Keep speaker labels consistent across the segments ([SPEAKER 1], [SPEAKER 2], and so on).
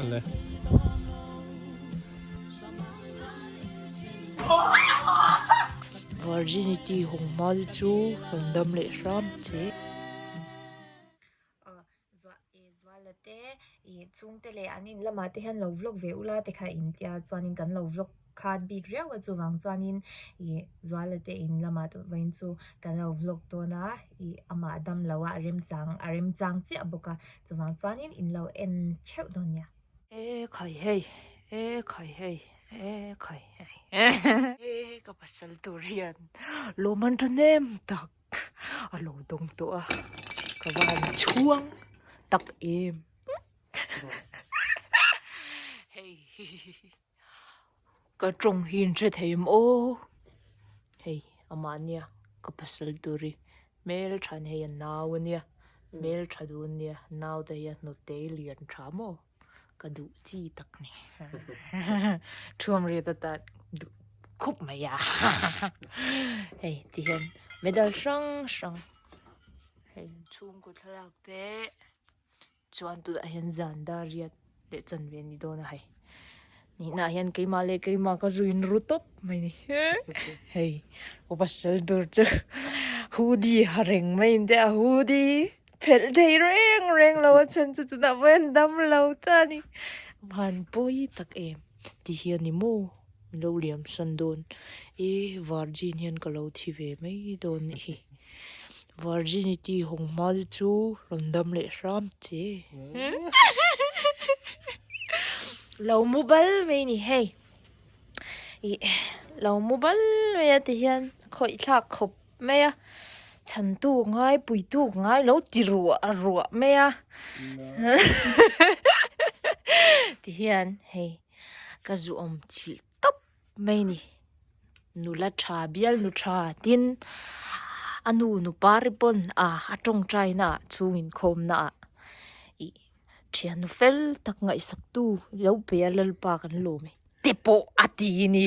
[SPEAKER 1] Ale.
[SPEAKER 2] Virginity hawng hma te chu rawn dam leh hram che.
[SPEAKER 3] Zuala te ih chhungte leh an in lamah te hian lo vlog ve ula te kha in tia chuanin kan lo vlog khat bik riau a chuvang chuanin ih Zuala te in lamah tawh vawiin chu kan lo vlog dawn a ih amah dam lo a a remchang a remchang chiah bawk a chuvang chuanin in lo en theuh dawn nia.
[SPEAKER 2] E khai hei e khai hei e khai hei e ka pasal tur hian lawm an thahnem tak. A lo dawng tawh a, ka va han chhuang tak em. Hei ka tawng hi in hre thei em aw. Hei amah nia ka pasal tur hi hmeltha ni hei a nau ania hmeltha duh ania nau te hi a hnute lian tha maw. Ka duh chi tak ni. Thuam riat atan duh khup mai a. Hei ti hian medal hrang hrang hei chhungkaw thlalak te chuan tunah hian zan dar riat leh chanve a ni dawn a hei. Nihnaah hian keimah leh keimah ka zu in ru tawp mai ni. Hei ka pasal tur chu hoodie ha reng mai in tia hoodie. Phelh thei reng reng lo a chhan chu chutah pawh hian dam lo ta a ni. Van pawi tak em ti hi a ni maw min lo liam san dawn e virgin hian ka lo thi ve mai dawn nih hi virginity hawng hma te chu rawn dam leh hram che
[SPEAKER 3] lo mu bal mai ni hei ih lo mu bal mai a ti hian khawih thlak khawp. mai a chhantu ngai puitu ngai lo ti ruah ruah mai a ti hian hei ka zu awm chilh tawp mai ni nula tha bial nu tha tin a nu nupa ri pawn a a tawngtai na ah chhung inkhawm na ah ih thian fel tak ngaihsak tu lo pe a lalpa kan lawm e. te pawh a ti ni.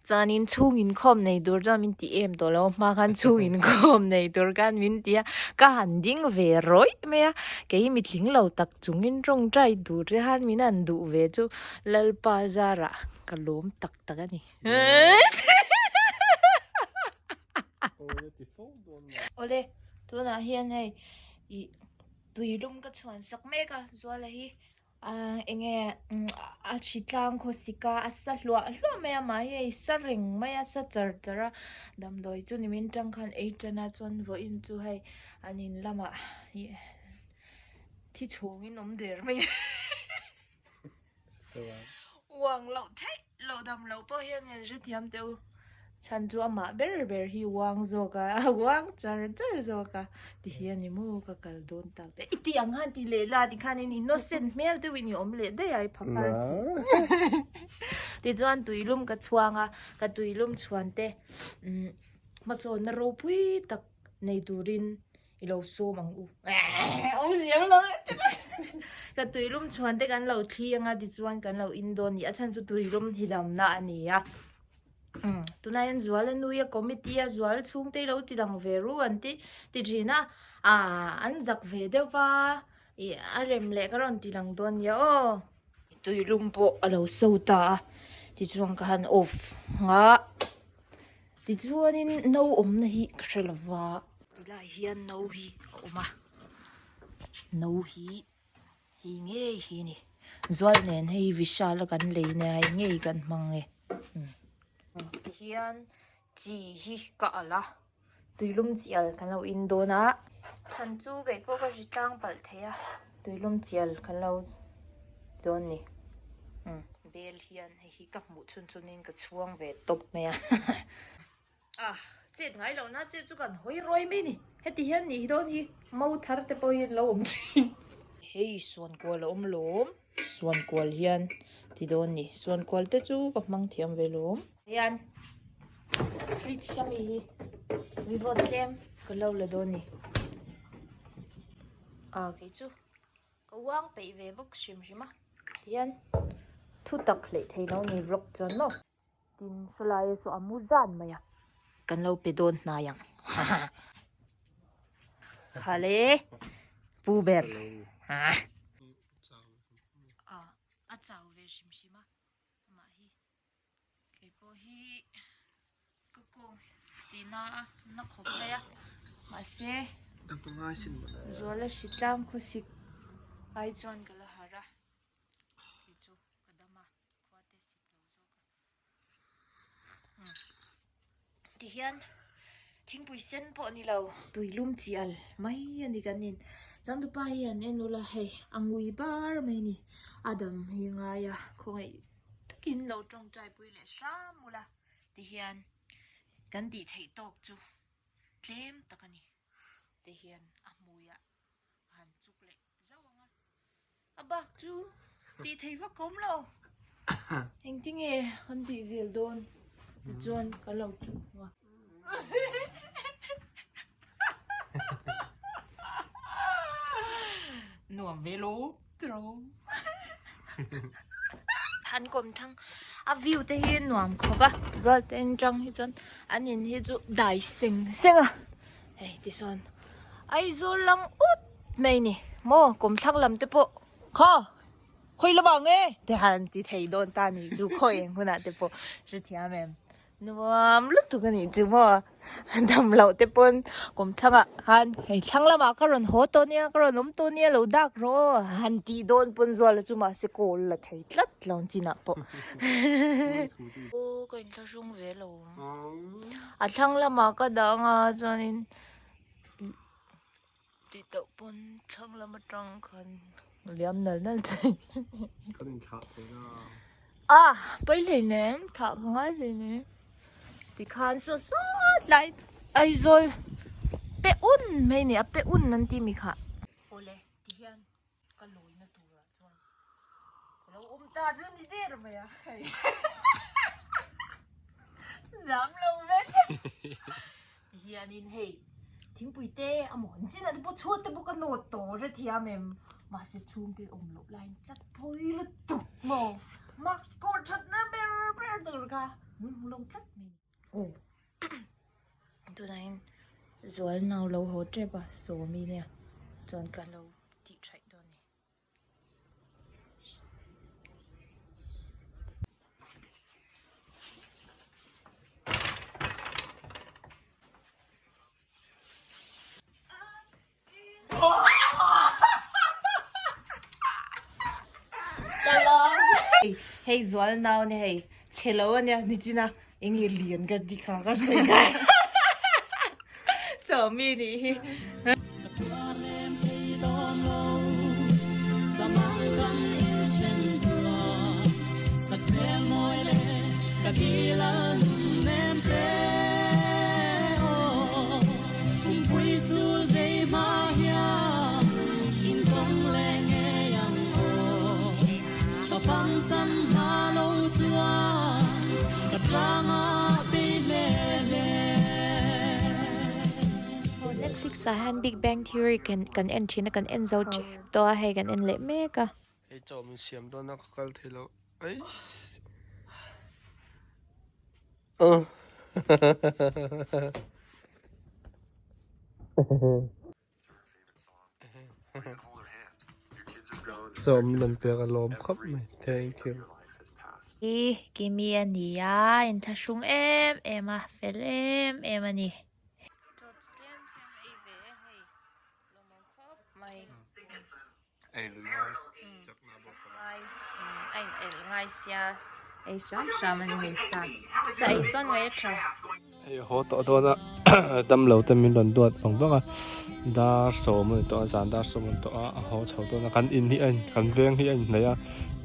[SPEAKER 3] Chuanin chhung inkhawm nei tur chuan min ti em tawh lo, hma khan chhung inkhawm nei tur khan min ti a, ka han ding ve rawih mai a, kei mitling lo tak chungin tawngtai tur te khan min han duh ve chu Lalpa zarah ka lawm tak tak a ni. Awle, tunah hian hei ih Tui lum ka chhuan sak mek a, Zuala hi ahh eng nge a hri tlang khawsik a, a sa hluah hluah mai a, mahni hei sa reng mai a, sa char char a, damdawi chu nimin tang khan ei tan a, chuan vawiin chu hei an in lamah ih thi chhawngin awm der mai a. Uang loh theih loh dam loh pawh hian in hrethiam teh u. Chhan chu amah ber ber hi uang zawk a, a uang char char zawk a. Ti hi a ni maw ka kal dawn tak te. I ti ang khan ti leh la tikhanin innocent hmel deuhin i awm leh daih a i phakar thi. Tichuan tuilum ka chhuang a, ka tuilum chhuan te hmasawnna ropui tak nei turin I lo sawm ang u. Awm ziam lo Ka tuilum chhuan te kan lo thli anga tichuan kan lo in dawn ni. A chhan chu tuilum hi damna a ni a. Tunah hian Zual a nui a, committee a Zual chhungte i lo ti lang ve ru an ti ti thin a. Aa an zak ve deuh va, ih a rem leh ka rawn ti lang dawn nia aw. Tuilum pawh a lo so ta a, tichuan ka han off nghah. Tichuanin no awmna hi ka hre lo va. Tilai hian no hi a awm a, no hi hei ngei hi a ni. Zual nen hei Vishal a kan lei nia hei ngei kan hmang e. Tihian chi hi ka alh a, tuilum chi alh kan lo in dawn a. Chhan chu kei pawh ka ri tlang palh thei a, tuilum chi alh kan lo dawn ni. Bel hian hei hi ka hmuh chhun chhunin ka chhuang ve tawp mai a. Ah, chet ngai lo na chet chu kan hawi ruai mai ni. Heti hian nih hi dawn hi mo thar te pawh hi an lo awm thin. Hei suan kual a awm lawm, suan kual hian ti dawn ni. Suan kual te chu ka hmang thiam ve lawm. Hian fridge ami hi mi vawt tlem ka lo la dawn ni. Ah kei chu Ka uang peih ve bawk hrim hrim a tihian thu tak hleih thei lo ni vlog chuan maw. Tin sawlaia saw a mu zan mai a. Kan lo pe dawn hnai ang. Hale. Pu ber. A chau ve hrim hrim a amah hi kei pawh hi ka kawng tihna a na khawp mai a mahse Zuala hritlang khawsik ai chuan ka la harh a kei chu ka dam a khua te sik lo zawk a. Tihian thingpui sen pawh ni lo tuilum chi al mai a ni kan in changtupa hi an en ula hei a ngui bar mai a ni a dam hi ngai a khawngaih takin lo tawngtai pui leh hram ula tihian kan tih theih tawk chu tlem tak a ni tihian a hmuiah a han chuk leh zauh ang a. A bak chu tih thei vak ka awm lo. Engtinge kan tih zel dawn tichuan ka lo chuk a. Nuam ve lo tiro. An kawm thang a view te hi nuam khawp a zual te en tang hi chuan an in hi chu dai seng seng a hei tisawn Aizawl lang ut mai ni maw kawmthlang lam te pawh khaw khawi lamah nge te han ti thei dawn ta ni chu khawi eng hunah te pawh hrethiam em nuam lutuk a nih chu maw dam loh te pawn kawmthlangah khan hei thlang lamah ka rawn haw tawh nia ka rawn awm tawh nia lo dak rawh aw han tih dawn pawn zuala chu mahse call la thei tlat lo ang chinah pawh aw ka inthlahrung ve lo a thlang lamah ka dah anga chuanin. Tih tauh pawn thlang lam atang khan liam nal nal thei.
[SPEAKER 1] Kan in thlah thei na.
[SPEAKER 3] Ah, pawi hlei nem, thlah ka ngai hlei nem. Tikhan saw sawt lai Aizawl pe un mai ni a, pe un an ti mi kha. Awle, tihian ka lawina turah chuan ka lo awm ta chu ni der mai a hei zam lo vek ti hianin hei thingpui te a mawn chin ah te pawh chhuat te pawh ka nawt tawh hrethiam em mahse chhungte awm loh laiin tlat phawi lutuk maw mark score that na ber ber tur kha min hmu lo tlat mai ni. Aw tunah zual nau lo haw tep a sawmi nia chuan ka lo tih theih dawn a ni. Hei zual nau ni hei chhe lo ania nichina enge lian ka ti kha ka sawi ngai sawmi nih hi. Netflix ah hian Big Bang Theory kan kan en thin a kan en zo tep tawh a hei kan en leh mek a.
[SPEAKER 1] Hei chaw min siam dawn a ka kal thei lo eiss. Chaw min rawn pek a lawm khawp mai thank you.
[SPEAKER 3] Hi Kimi a ni a inthlahrung em em a fel em em a ni. Chaw tlem tlem ei ve e hei lawmawm khawp mai.
[SPEAKER 1] Ei lui ngai chakna bawk a
[SPEAKER 3] ngai a in el ngai sia ei hram hram a ni hei sa sa ei chuan ngai a tha.
[SPEAKER 1] Hei haw tawh dawn a damlo te min rawn duat vang vang a dar sawm a ni tawh a zan dar sawm a ni tawh a a haw chho dawn a kan in hi a in kan veng hi a inhnaih a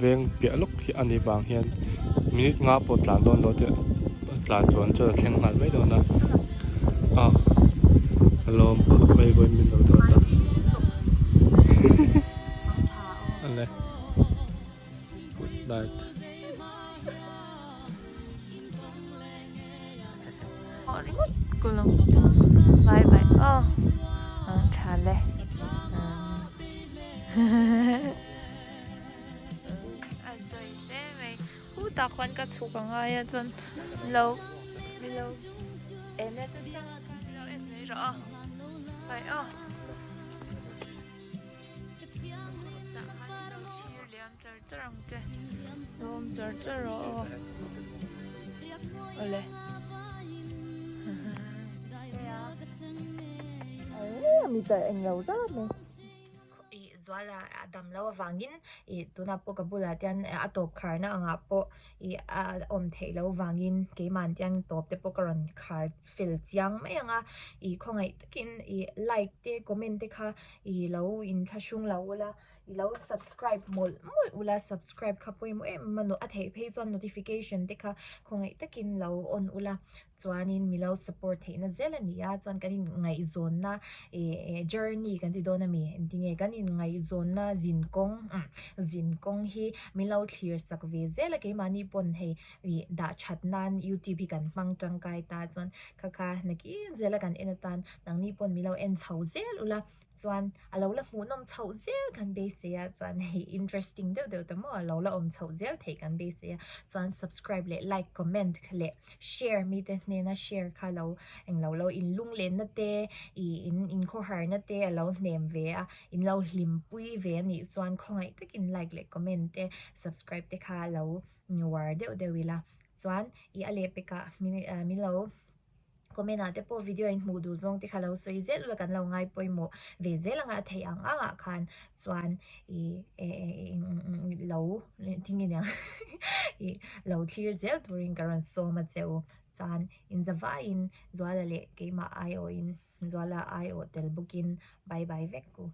[SPEAKER 1] veng piah lawk hi a nih vang hian minute nga pawh tlan dawn lo te tlan tluan chuan a thleng nghal mai dawn a a a lawm khawp mai vawiin min lo duat a ale good night.
[SPEAKER 3] Bye bye aw tha le. A zawi hle mai hu tah khuan ka chhuk a ngai a chuan lo milo en e te chuan milo en mai rawh aw bye aw.
[SPEAKER 2] char char ang che lo awm char char rawh aw awle ih zuala a dam loh avangin ih tunah pawh ka bulah te hian a tawp kharna angah pawh ih a awm theih loh avangin keimah te hian tawp te pawh ka rawn khar fel chiang mai ang a ih khawngaih takin ih like te comment te kha ih lo inthlahrung lo ula i lo subscribe mawlh mawlh ula subscribe kha pawimawh em em a a theih phei chuan notification te kha khawngaih takin lo on ula chuanin mi lo support theihna zel a ni a chuan kan inngaihzawnna ih journey kan ti dawn a mi engtinge kan inngaihzawnna zin kawng zin kawng hi min lo thlir sak ve zel a keimahni pawn hei ih dah that nan youtube hi kan hmang tangkai ta chuan kha kha nakin zela kan en atan nangni pawn min lo en chho zel ula. Chuan a lo la hmuhnawm chhoh zel kan beisei a, chuan hei interesting deuh deuh te maw a lo la awm chhoh zel theih kan beisei a, chuan subscribe leh like comment leh share mite hnena share kha lo englo lo in lunglenna te ih in inkhawharna te a lo hnem ve a, in lo hlimpui ve a nih chuan khawngaih takin like leh comment te subscribe te kha lo uar deuh deuh ila, chuan ih a lehpekah min lo. Comment ah te pawh video in hmuh duh zawng te kha lo sawi zel ula kan lo ngai pawimawh ve zel anga a theih ang ang ah khan chuan ih lo thing aniang ih lo thlir zel turin ka rawn sawm a che u chuan inzavaiin Zuala leh keimah aiawhin Zuala aiawh tel bawkin bye bye vek u.